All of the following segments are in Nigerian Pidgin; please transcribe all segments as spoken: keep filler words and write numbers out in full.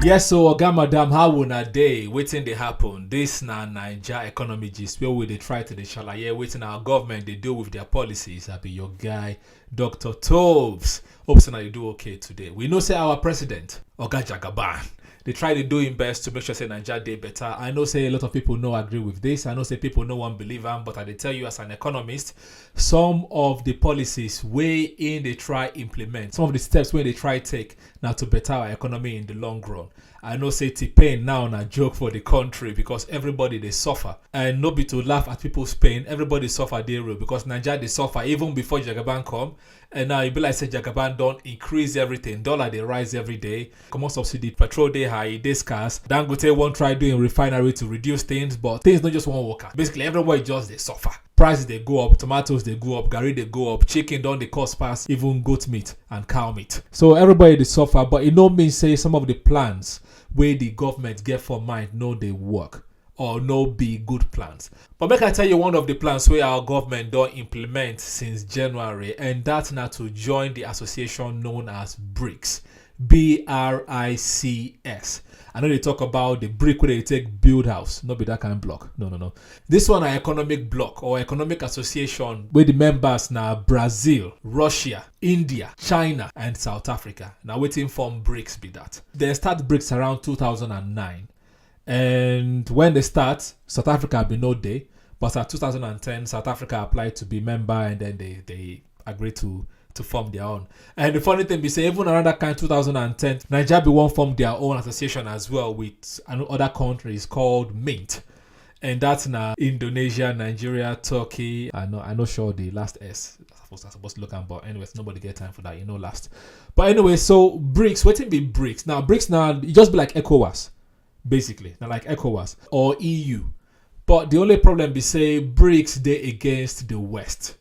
Yes, so oga, madam, how una dey? Wetin dey happen? This na Naija economy gist, where we dey try to dey shalaye wetin our government dey do with their policies. I be your guy, Doctor Tobes. Hope say na you do okay today. We know say our president, Oga Jagaban, dey try to do him best to make sure say Naija dey better. I know say a lot of people no agree with this. I know say people no wan believe am, but I dey tell you as an economist, some of the policies wey im dey try implement, some of the steps wey im dey try take, na to better our economy in the long run. I know say T-Pain now na joke for the country because everybody dey suffer. And no be to laugh at people's pain, everybody suffer dey real because Naija dey suffer even before Jagaban come. And now e be like say Jagaban don increase everything. Dollar dey rise every day. Comot subsidy, petrol dey high, e dey scarce. Dangote wan try do im refinery to reduce things, but things no just wan work out. Basically, everybody just dey suffer. Prices dey go up, tomatoes dey go up, garri dey go up, chicken don dey cost pass even goat meat and cow meat. So everybody dey suffer, but e no mean say some of the plans wey the government get for mind no dey work or no be good plans. But make I tell you one of the plans wey our government don implement since January, and that na to join the association known as brics. B R I C S. I no dey talk about the brick wey dey take build house, no be that kind block. No, no, no. This one na economic block or economic association wey the members na Brazil, Russia, India, China, and South Africa. Na wetin form brics be that. Dem start brics around two thousand and nine. And when dem start, South Africa bin no dey. But at two thousand and ten, South Africa applied to be member, and then they, they agreed to, to form their own. And the funny thing be say, even around that kind two thousand and ten, Naija bin wan form their own association as well with an-, other countries called MINT. And that's na Indonesia, Nigeria, Turkey. I know, I no sure the last S. I suppose, I suppose to look am, but anyways, nobody get time for that. You know, last. But anyway, so brics, wetin be brics? Now, brics now, e just be like ECOWAS, basically. Na like ECOWAS or E U. But the only problem be say brics dey against the West.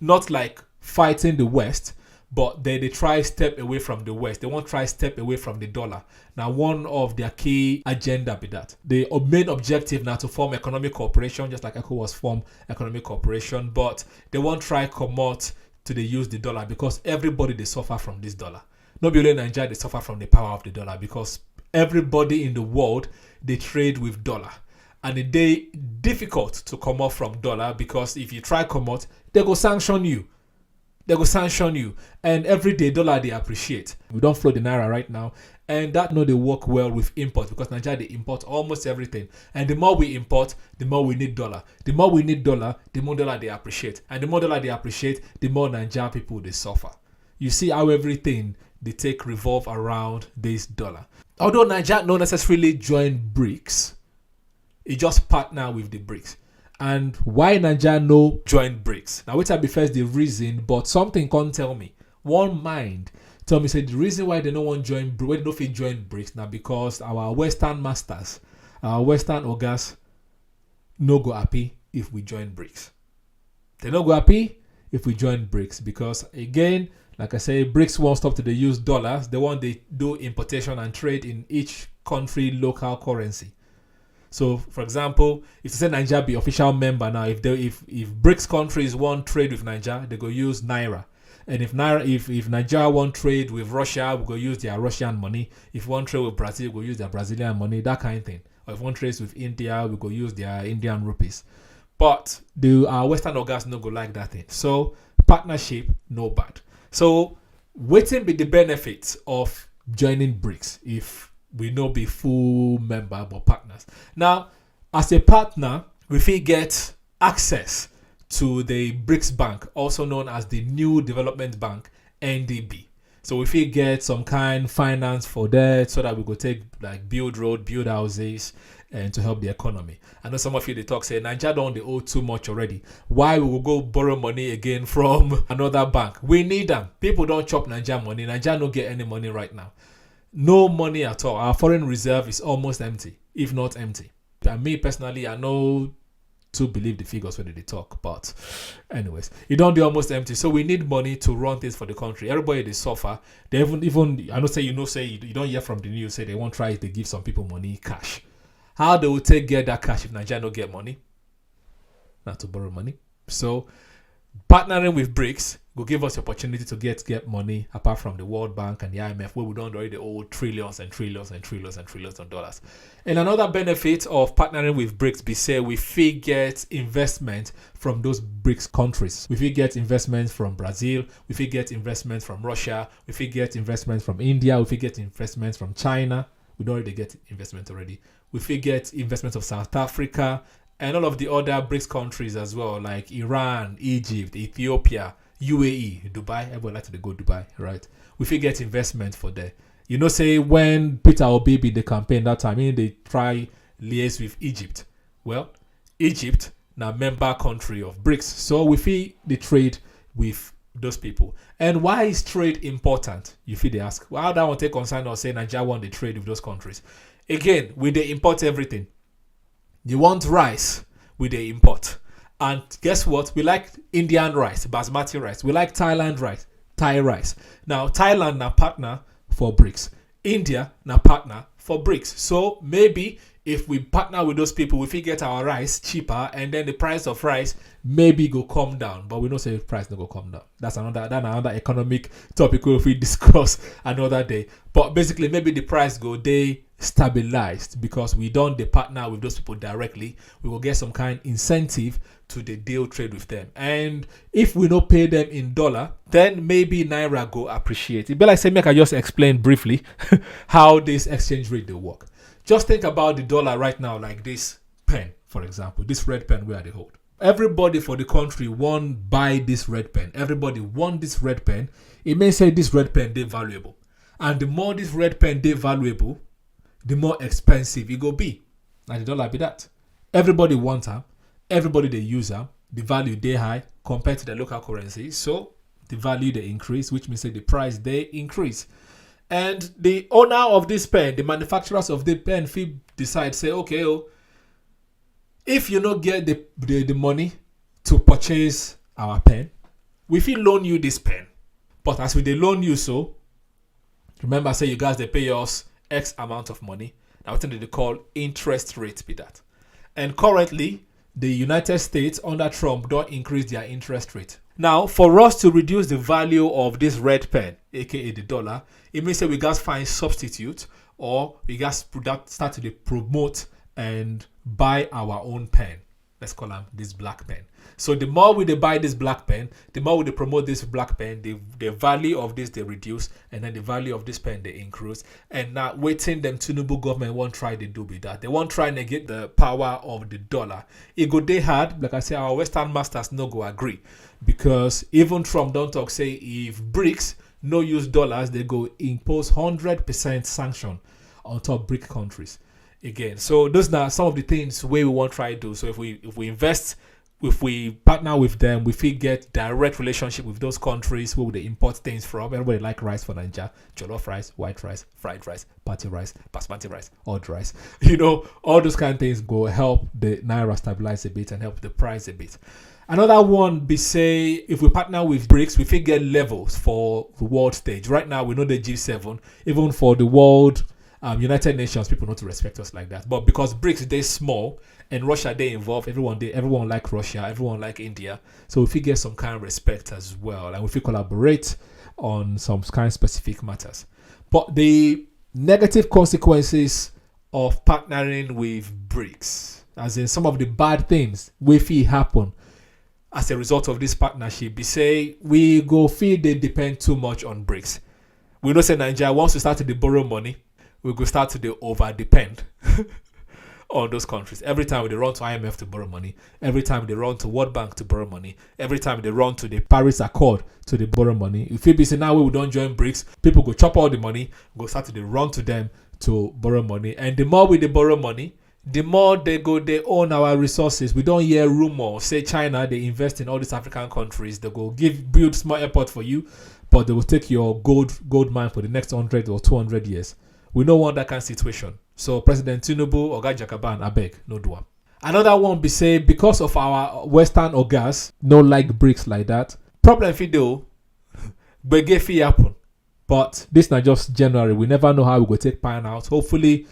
Not like fighting the West, but they dey try step away from the West. They wan try step away from the dollar. Na one of their key agenda be that. The ob-, main objective na to form economic cooperation, just like ECOWAS form economic cooperation, but they wan try comot to dey use the dollar because everybody dey suffer from this dollar. No be only Naija dey suffer from the power of the dollar because everybody in the world dey trade with dollar. And e dey difficult to comot from dollar because if you try comot, they go sanction you. They go sanction you. And every day, dollar dey appreciate. We don float the naira right now. And that no dey work well with import because Naija dey import almost everything. And the more we import, the more we need dollar. The more we need dollar, the more dollar dey appreciate. And the more dollar dey appreciate, the more Naija people dey suffer. You see how everything dey take revolve around this dollar. Although Naija no necessarily join brics, e just partner with the brics. And why Naija no join brics? Na wetin I be first dey reason, but something come tell me. One mind tell me say the reason why they no wan join brics, why they no fit join brics, na because our Western masters, our Western ogas, no go happy if we join brics. They no go happy if we join brics because, again, like I say, brics wan stop to dey use dollars. They wan dey do importation and trade in each country local currency. So, for example, if you say Naija be official member now, if they, if, if brics countries wan trade with Naija, they go use naira. And if naira, if, if Naija wan trade with Russia, we go use their Russian money. If we wan trade with Brazil, we go use their Brazilian money, that kind of thing. Or if we wan trade with India, we go use their Indian rupees. But the, our Western ogas no go like that thing. So partnership, no bad. So wetin be the benefit of joining brics if we no be full member but partners? Now, as a partner, we fit get access to the brics Bank, also known as the New Development Bank, N D B. So we fit get some kind finance for that so that we go take, like, build road, build houses, and to help the economy. I know some of you dey talk say Naija don dey owe too much already. Why we go go borrow money again from another bank? We need am. People don chop Naija money. Naija no get any money right now. No money at all. Our foreign reserve is almost empty, if not empty. And me personally, I no too believe the figures wey dem dey talk, but anyways, e don dey almost empty. So we need money to run things for the country. Everybody dey suffer. They even, even, I know say you know say you, you don hear from the news say they wan try to give some people money cash. How they will take get that cash if Naija no get money? Na to borrow money. So partnering with brics go give us the opportunity to get get money apart from the World Bank and the I M F, where we don already owe trillions and trillions and trillions and trillions of dollars. And another benefit of partnering with BRICS be say we fit get investment from those BRICS countries. We fit get investment from Brazil, we fit get investment from Russia, we fit get investment from India, we fit get investment from China. We don already get investment already. We fit get investment of South Africa and all of the other BRICS countries as well, like Iran, Egypt, Ethiopia, U A E, Dubai. Everyone like to dey go Dubai, right? We fit get investment for there. You know, say when Peter Obi be the campaign that time, he dey try liaise with Egypt. Well, Egypt na member country of BRICS, so we fit dey trade with those people. And why is trade important? You fit dey ask. Well, how that one take concern us say Nigeria wan dey trade with those countries? Again, we dey import everything. You want rice, we dey import. And guess what? We like Indian rice, basmati rice. We like Thailand rice, Thai rice. Now, Thailand na partner for BRICS. India na partner for BRICS. So maybe if we partner with those people, we fit get our rice cheaper, and then the price of rice maybe go come down. But we know say price no go come down. That's another, that another economic topic we fit discuss another day. But basically, maybe the price go dey stabilized because we don dey partner with those people directly. We go get some kind incentive to dey deal trade with them. And if we no pay them in dollar, then maybe naira go appreciate. E be like say make I just explain briefly how this exchange rate dey work. Just think about the dollar right now like this pen, for example, this red pen wey I dey hold. Everybody for the country wan buy this red pen. Everybody want this red pen. E mean say this red pen dey valuable. And the more this red pen dey valuable, the more expensive e go be. Na the dollar be that. Everybody want am. Everybody dey use am. The value dey high compared to the local currency. So the value dey increase, which means say the price dey increase. And the owner of this pen, the manufacturers of the pen fit decide say, okay, oh, if you no get the, the, the money to purchase our pen, we fit loan you this pen. But as we dey loan you so, remember say you guys dey pay us X amount of money. Na wetin dem dey call interest rate be that. And currently, the United States under Trump don increase their interest rate. Now, for us to reduce the value of this red pen, A K A the dollar, e mean say we gats find substitute, or we gats put that, start to dey promote and buy our own pen. Let's call am this black pen. So the more we dey buy this black pen, the more we dey promote this black pen, the, the value of this dey reduce, and then the value of this pen dey increase. And na wetin dem Tinubu government wan try dey do be that. Dem wan try negate the power of the dollar. E go dey hard, like I say, our Western masters no go agree, because even Trump don talk say if BRICS no use dollars, dem go impose hundred percent sanction on top BRIC countries again. So those na some of the things wey we wan try do. So if we, if we invest, if we partner with them, we fit get direct relationship with those countries wey we dey import things from. Everybody like rice for Naija, jollof rice, white rice, fried rice, party rice, basmati rice, odd rice. You know, all those kind of things go help the naira stabilize a bit and help the price a bit. Another one be say if we partner with BRICS, we fit get levels for the world stage. Right now, we know the G seven, even for the world, um, United Nations, people no too respect us like that. But because BRICS dey small and Russia dey involved, everyone dey, everyone like Russia, everyone like India. So we fit get some kind of respect as well, and we fit collaborate on some kind of specific matters. But the negative consequences of partnering with BRICS, as in some of the bad things wey fit happen as a result of this partnership, be say we go fit dey depend too much on BRICS. We know say Nigeria, once we start to dey borrow money, we go start to dey over depend on those countries. Every time we dey run to I M F to borrow money, every time we dey run to World Bank to borrow money, every time we dey run to the Paris Accord to dey borrow money, e fit be say now wey we don join BRICS, people go chop all the money, go start to dey run to them to borrow money. And the more we dey borrow money, the more dem go dey own our resources. We don hear rumor say China dey invest in all these African countries. Dem go give, build small airport for you, but dem go take your gold, gold mine for the next hundred or two hundred years. We no want that kind of situation. So President Tinubu, Oga Jagaban, abeg, no do am. Another one be say because of our Western ogas no like BRICS like that, problem fit dey o. Gbege fit happen. But this na just January. We never know how we go take pan out. Hopefully,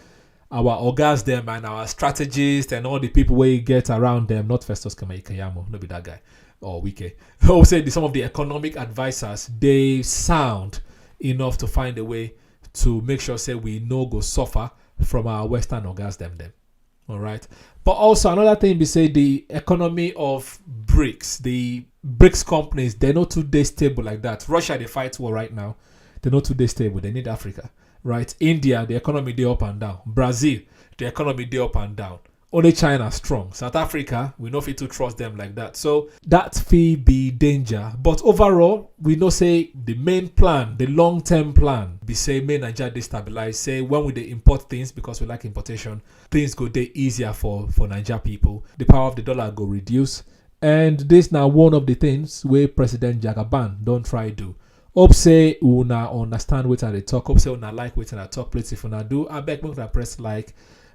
our ogas dem and our strategists and all the people wey get around them, not Festus Kema Ikeyamo, no be that guy. or Wike, hope say the, some of the economic advisors, they sound enough to find a way to make sure say we no go suffer from our Western ogas dem dem. All right. But also another thing be say the economy of BRICS, the BRICS companies, they're not too day stable like that. Russia, they fight war right now. They're not too day stable. They need Africa, right? India, the economy they up and down. Brazil, the economy they up and down. Only China strong. South Africa, we no fit to trust them like that. So that fee be danger. But overall, we know say the main plan, the long-term plan, be say make Nigeria destabilize. Say when we dey import things, because we like importation, things go dey easier for for Nigeria people. The power of the dollar go reduce. And this now one of the things where President Jagaban don't try do. Hope say una understand what I talk. Hope say una like what I talk. Please, if una do, I beg make una press like,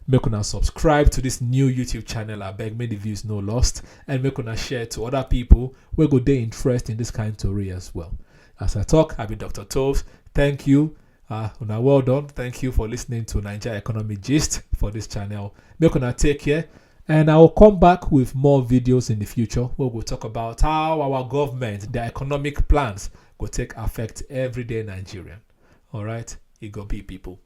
make una subscribe to this new YouTube channel. I beg make the views no lost, and make una share to other people where go they interest in this kind of story as well. As I talk, I be Doctor Toves. Thank you. Uh, una well done. Thank you for listening to Nigeria Economy Gist for this channel. Make una take care, and I will come back with more videos in the future where we'll talk about how our government, their economic plans, will take affect everyday Nigerian. All right, it go be people.